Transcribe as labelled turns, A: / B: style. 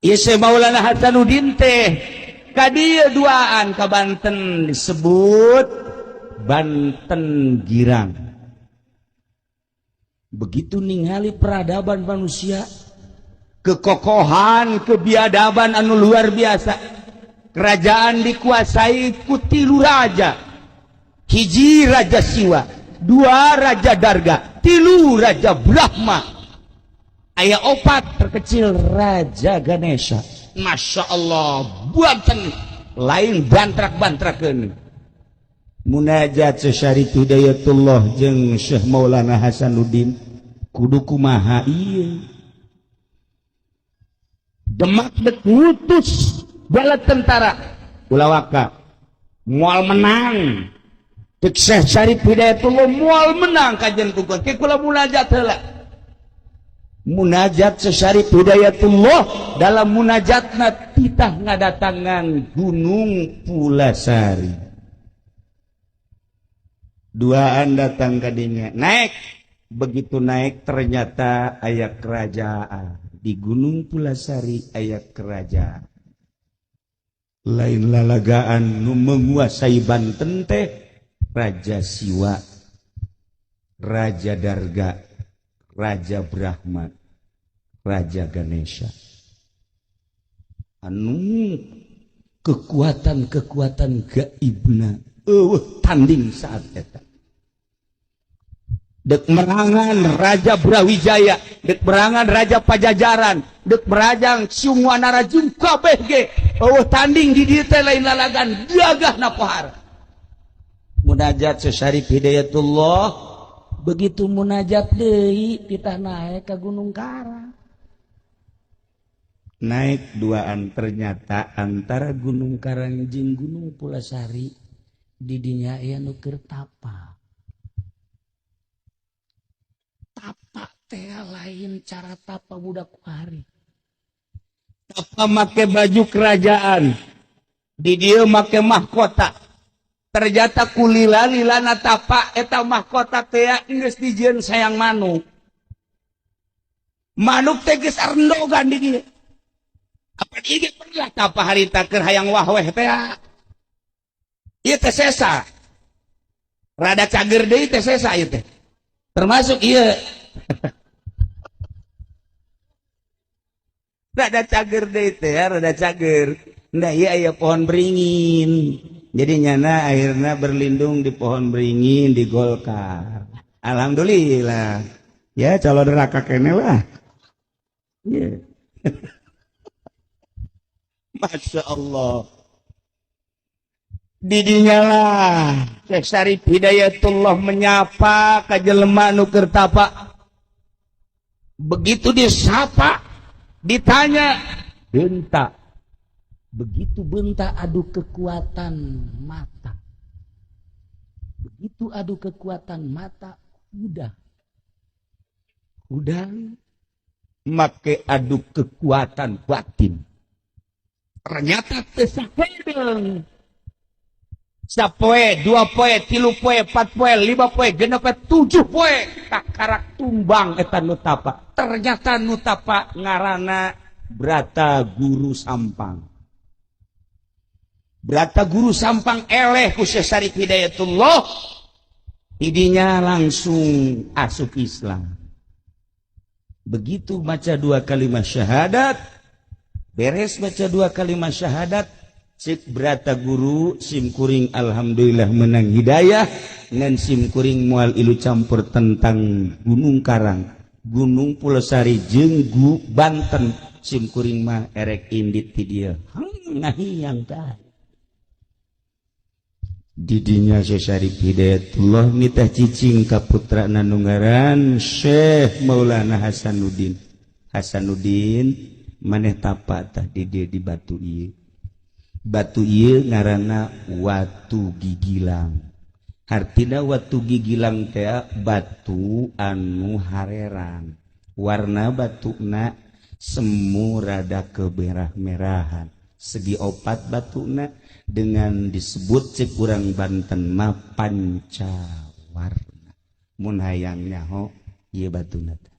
A: Ieu Maulana Hasanuddin teh ka dieu duaan ka Banten, disebut Banten Girang. Begitu ningali peradaban manusia, kekokohan, kebiadaban anu luar biasa, kerajaan dikuasai ku tilu raja: hiji Raja Siwa, dua Raja Darga, tilu Raja Brahma, aya opat terkecil Raja Ganesha. Masya Allah, Banten lain bantrak-bantrakeun. Munajat Syarif Hidayatullah jeung Syekh Maulana Hasanuddin, kudu kumaha ieu? Demak dek ngutus bala tentara, ulah waka, moal menang. Cek Syekh Syarif Hidayatullah, moal menang kajian tukang ke kula munajat heula. Munajat Syekh Syarif Hidayatullah, dalam munajatna titah ngadatangan Gunung Pulasari. Duaan datang kadinya, naik. Begitu naik, ternyata aya kerajaan di Gunung Pulasari. Aya kerajaan lain lalagaan, nu menguasai Banten teh Raja Siwa, Raja Darga, Raja Brahma, Raja Ganesha, anu kekuatan-kekuatan gaibna euweuh tanding saat eta. Dek merangan Raja Brawijaya, dek merangan Raja Pajajaran, dek merajang Ciung Wanara jeung kabeh ge euweuh tanding di dieu teh, lain lalagan, gagah napohar. Munajat Syarif Hidayatullah, begitu munajat deui, titah naik ke Gunung Karang. Naik duaan, ternyata antara Gunung Karang jeung Gunung Pulasari didinya aya nu keur tapa. Tapa teh lain cara tapa budak kuari. Tapa make baju kerajaan, di dieu make mahkota. Ternyata kulila lilana tapa, eta mahkota teh geus dijieun sayang manuk. Manuk teh geus arendogan di dieu. Apa ieu pernah tapa harita keur hayang wahweh teh? Ieu teh sesa, rada cager deui teh sesa. Ieu teh termasuk ieu rada cager deui teh ya, rada cager. Nah, iya, aya pohon beringin, jadi nyana akhirnya berlindung di pohon beringin di Golkar. Alhamdulillah ya, calon neraka kene lah. Yeah. Masya Allah, didinya lah Syekh Syarif Hidayatullah menyapa ka jelema nu keur tapa. Begitu disapa, ditanya, bentak. Begitu bentak, adu kekuatan mata. Begitu adu kekuatan mata, udah make adu kekuatan batin, ternyata teu sakedeng. Sapoe, 2 poe, 3 poe, 4 poe, 5 poe, 6 poe, 7 poe, kakarak tumbang eta nu tapa. Ternyata nu tapa ngarana Brata Guru Sampang. Brata Guru Sampang eleh ku Syekh Syarif Hidayatullah, idinya langsung asup Islam. Begitu baca dua kalimat syahadat, beres baca dua kalimat syahadat, cek Brata Guru, "Sim kuring alhamdulillah menang hidayah, ngan sim kuring mual ilu campur tentang Gunung Karang, Gunung Pulosari jeung Banten. Sim kuring mah erek indit ti dieu." Ngahiyang tah. Didinya Syekh Syarif Hidayatullah nitah cicing ka putra nu ngaran Syekh Maulana Hasanuddin. "Hasanuddin, maneh tapa tah di dieu, di batu ieu." Batu ieu ngaranna Watu Gigilang. Hartina Watu Gigilang teh batu anu harerang, warna batuna semu rada kemerah-merahan, segi opat batuna, dengan disebut cek urang Banten mah pancawarna. Mun hayang nyaho ieu batuna teh.